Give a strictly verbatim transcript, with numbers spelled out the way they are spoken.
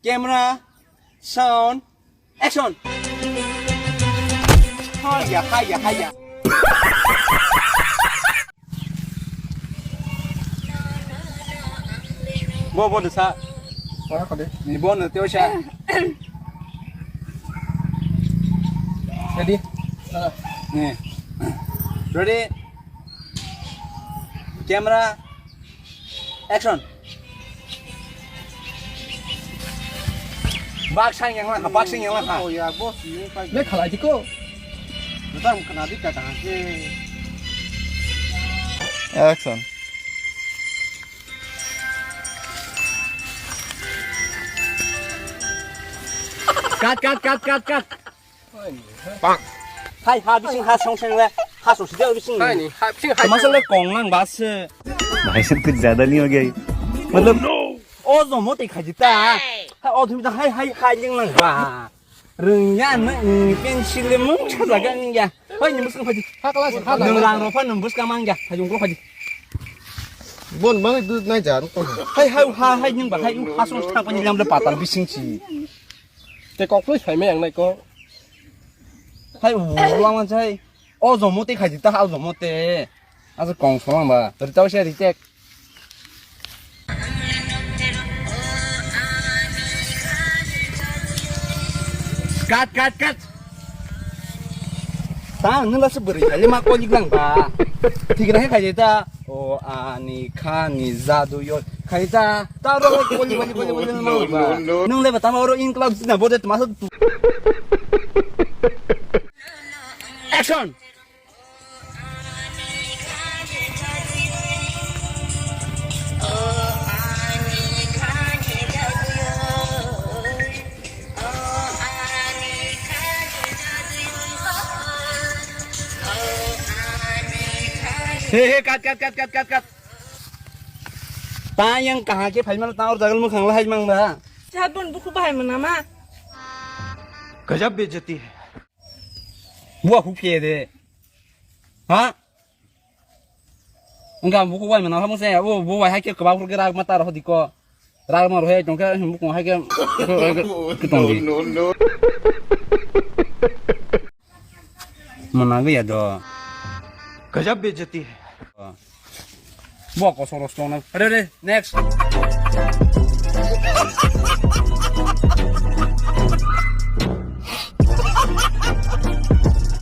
Camera, sound, action. Haya, haya, haya. Bo, bo, sa. Ora ko de. Ni bo no teo sa. Ready? Ni. Ready? Camera. Action. Bak sang yang lang, bak sang yang lang. Oh ya, bos, ini pa. Le khalai diko. Nang khna di ka kang ke. Action. Cut, cut, cut, cut, cut. Hai ha bising ha song seng le. Ha song sida bising. Hai ni, ha bising hai. Masa le kong nang bas se. भाई साहब कुछ ज्यादा नहीं हो गया ये? मतलब, o jomo te khaji ta. Ha o thum ta hai hai hai ling nang ba. Rung ya na pencil le mung cha ga ya. Hai ni musung khaji. Ha kala se ha. Nung lang ro pha nung bus ka mang ya. Ha jung ko khaji. Bon mang du nai jan ko. Hai hai ha hai ning ba hai ha song thang pa ni lam le patal bising si. Te kok plui phai me ang nai ko. Hai, ulang man sai. O jomo te khaji ta, o jomo te. Asa kong solang ba. Tori tau se reject. Cut, cut, cut. Ta, nula se beri khaji ma ko jiklang ba. Thik na khaji ta. O ani khani jadu yo. Khai ta, ta ro koli, koli, koli, koli, no, no, no. Nung le ba tama oro in club sina bode tama so. Action. He, he, cut, cut, cut, cut, cut, cut. Ta yang kaha ke phai mana ta or jagal mukhang lahai mang ba. Chabon buku bahai mana ma? Gajab bejati hai. Bua hu phe de. Ha? Engka buku bai mana hamu se, o bu bai hai ke kebab ke rag mata roh diko. Rag ma roh hai tongke buku hai ke ke tong di. No, no, no. Mana gaya do. Gajab bejati hai. Bo ko soros tong na. Re, re, next.